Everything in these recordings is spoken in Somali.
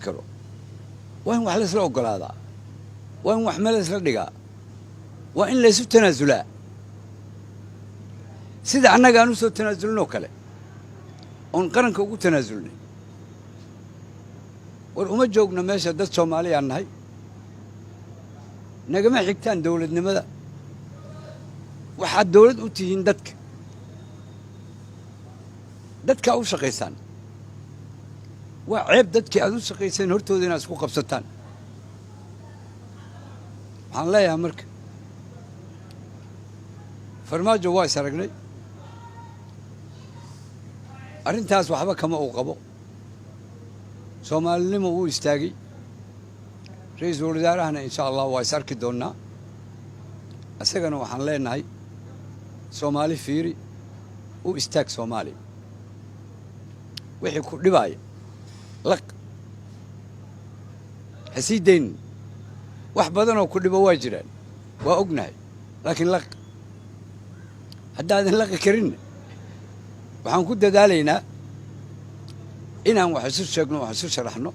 karo. Waa in wax laysla oggolaadaa, waa in wax meel laysla dhigaa, waa in laysu tanaasulaa sida annaga aan u soo tanaasulnoo kale oon qaranka ugu tanaasulnay. War uma joogno meesha, dad Soomaaliyaan nahay, nagama xigtaan dawladnimada. Waxaad dawlad u tihiin dadka, dadkaa u shaqaysaan. Waa ceeb dadkii aad u shaqayseen hortooda inaad isku qabsataan. Waxaan leeyahay marka, Farmaajo waa is aragnay, arrintaas waxba kama uu qabo. Soomaalinimo wuu istaagay. Ra-iisul wasaarahana insha Allah waa is arki doonnaa. Isagana waxaan leenahay, Soomaali fiiri, u istaag Soomaaliya. Wixii ku dhibaaya laq, ha sii daynin. Wax badanoo ku dhibo waa jiraan, waa ognahay, laakiin laq. Haddaadan laqi karinna, waxaan ku dadaalaynaa inaan wax isu sheegno, wax isu sharaxno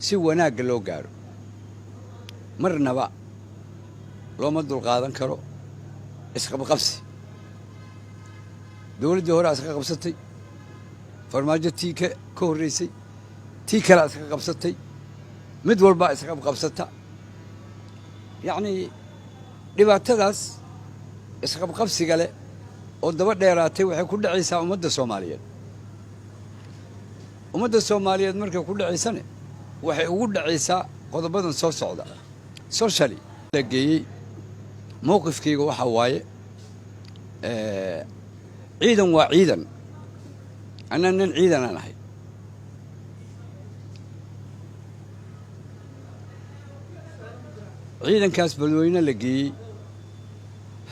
si wanaagga loo gaaro. Marnaba looma dulqaadan karo isqabqabsi. Dowladdii hore iska qabsatay Farmaajo, tii ka horraysay, tii kalea iska qabsatay, mid walbaa isqabqabsata. Yacnii dhibaatadaas isqabqabsiga leh oo daba dheeraatay waxay ku dhacaysaa ummadda Soomaaliyeed. Ummadda Soomaaliyeed markay ku dhacaysane, waxay ugu dhacaysaa qodobadan soo socda. Socially la geeyey, mowqifkayga waxaa waaye, ciidan waa ciidan. Anaa nin ciidanaan ahay. Ciidankaas Beledweyne la geeyey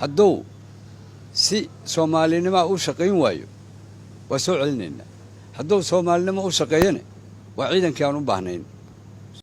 hadduu si soomaalinimaa u shaqayn waayo, waa soo celinaynaa. Hadduu soomaalinimo u shaqeeyane, waa ciidankii aan u baahnayn.